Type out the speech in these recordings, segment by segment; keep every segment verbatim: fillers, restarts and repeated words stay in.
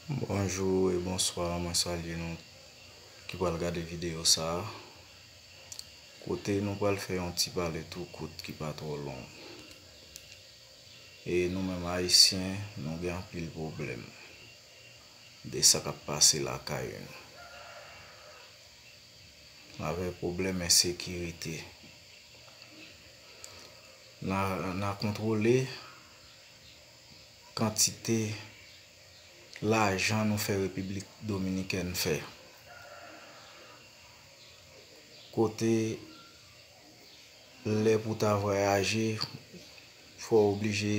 Bonjou e bonswa, mwen salye nou ki pral gade videyo sa a. Kote nou pral fè yon ti pale tou kout ki pa twò long. E nou menm Ayisyen, nou gen anpil pwoblèm de sa k ap pase lakay nou. Avèk pwoblèm ensekirite. N a, n a kontwole kantite lajan nou fè Repiblik Dominikèn fè. Kote lè pou ta vwayaje, fò w oblije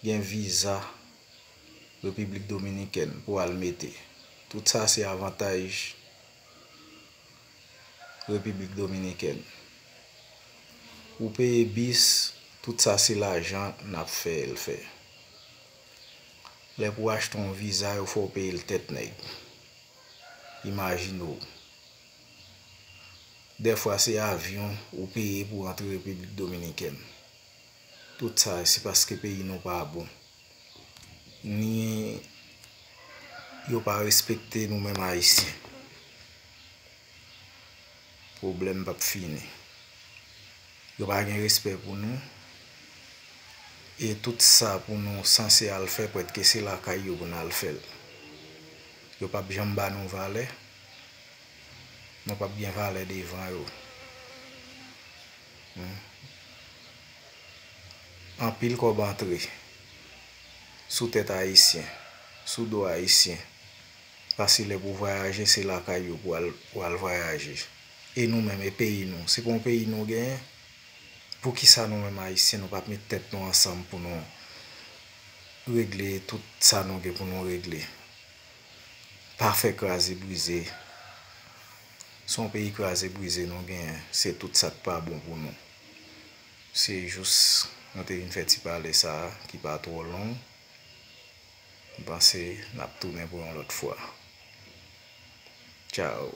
gen viza Repiblik Dominikèn pou al mete. Tout sa se avantaj Repiblik Dominikèn. Ou peye bis, tout sa se lajan n ap fè l fè. Lè pou w achte yon viza, yo fè w peye l tèt nèg. Imajine w. Dèfwa se avyon ou peye pou w antre Repiblik Dominikèn. Tout sa, se paske peyi nou pa bon. Ni yo pa respekte nou menm Ayisyen. Pwoblèm p ap fini. Yo pa gen respè pou nou. E tout sa pou nou sanse al fè, prèske se lakay yo pou n al fè l. Yo p ap janm ba nou valè. Nou p ap gen valè devan yo. Hmm. Anpil kòb antre sou tèt Ayisyen, sou do Ayisyen. Paske lè pou vwayaje, se lakay yo pou al, pou al vwayaje. E nou menm, e peyi nou? Se pa yon peyi nou genyen? Poukisa nou menm Ayisyen, nou p ap met tèt nou ansanm pou nou regle tout sa nou gen pou nou regle? Pa fè kraze brize. Se yon peyi kraze brize nou genyen. Se tout sa k pa bon pou nou. Se jis mwen te vin fè ti pale sa a, ki pa twò long. M panse n ap tounen pou yon lòt fwa. Tchao.